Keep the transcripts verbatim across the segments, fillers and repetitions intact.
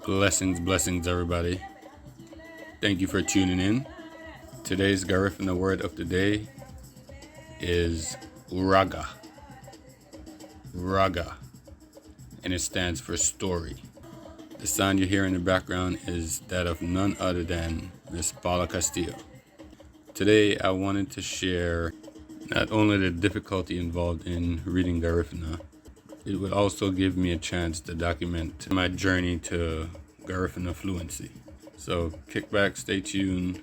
Blessings, blessings, everybody. Thank you for tuning in. Today's Garifuna word of the day is uraga. Uraga. And it stands for story. The sound you hear in the background is that of none other than Miss Paula Castillo. Today, I wanted to share not only the difficulty involved in reading Garifuna, it would also give me a chance to document my journey to Garifuna fluency. So kick back, stay tuned,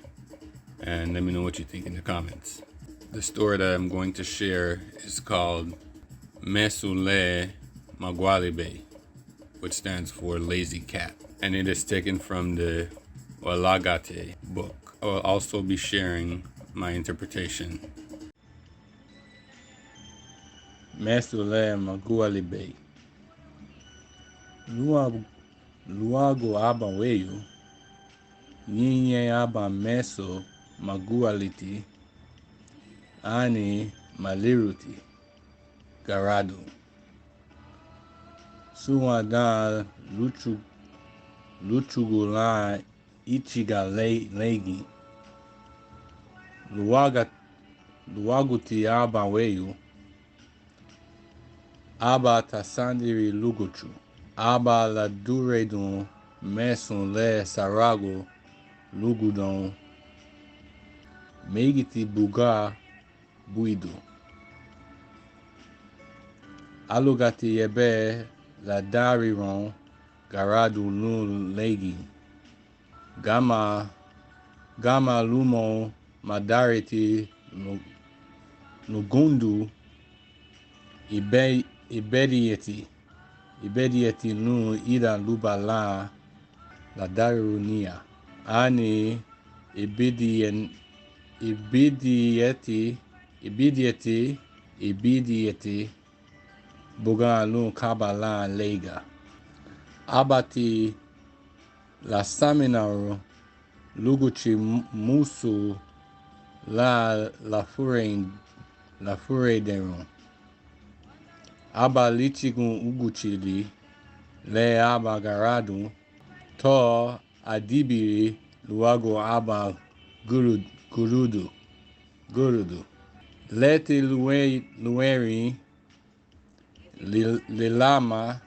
and let me know what you think in the comments. The story that I'm going to share is called Mesu le Magualibei, which stands for lazy cat, and it is taken from the Walagate book. I will also be sharing my interpretation. Mesu le Magualibei. Lua-, luagu aban weyu, ñeinñein aban mesu magualiti ani maliruti garadun. Súnwandan luchu-, luchugun lan íchiga lei-, leigiñe. Luaga-, luaguti aban weyu, aba tasandirun lúguchu, aba ladureidun mesu le saragu lúgudoun, méigiti buga buidu. Álugati yebe ladariroun garadun lun leigiñe. Gama, gama lumoun madariti lu-, lugundu ibe-, ibedieti, ibedieti lun ida luba lan ladariruniña. Ani ibidien-, ibidieti, ibidieti, ibidieti buga lun kaba lan leiga. Ábati lasaminarun lúguchi mu-, musu lan lafurei-, lafureiderun. Aba líchugun úguchili le aban garadun to adibiri luagu aban guru-, gurudu, gurudu. Leti luwe-, luwerin li-, lilama,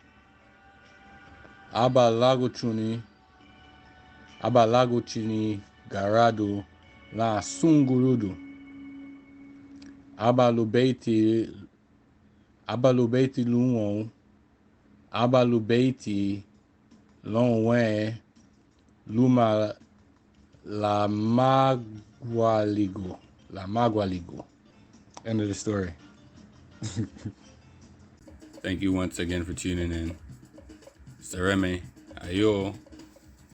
aba laguchuni, aba laguchuni garadun lan sun gurudu. Aba lubeiti, aba lubeiti lumoun, aba lubeiti lounwen luma lamagualigu, lamagualigu. End of the story. Thank you once again for tuning in. Sereme, ayo.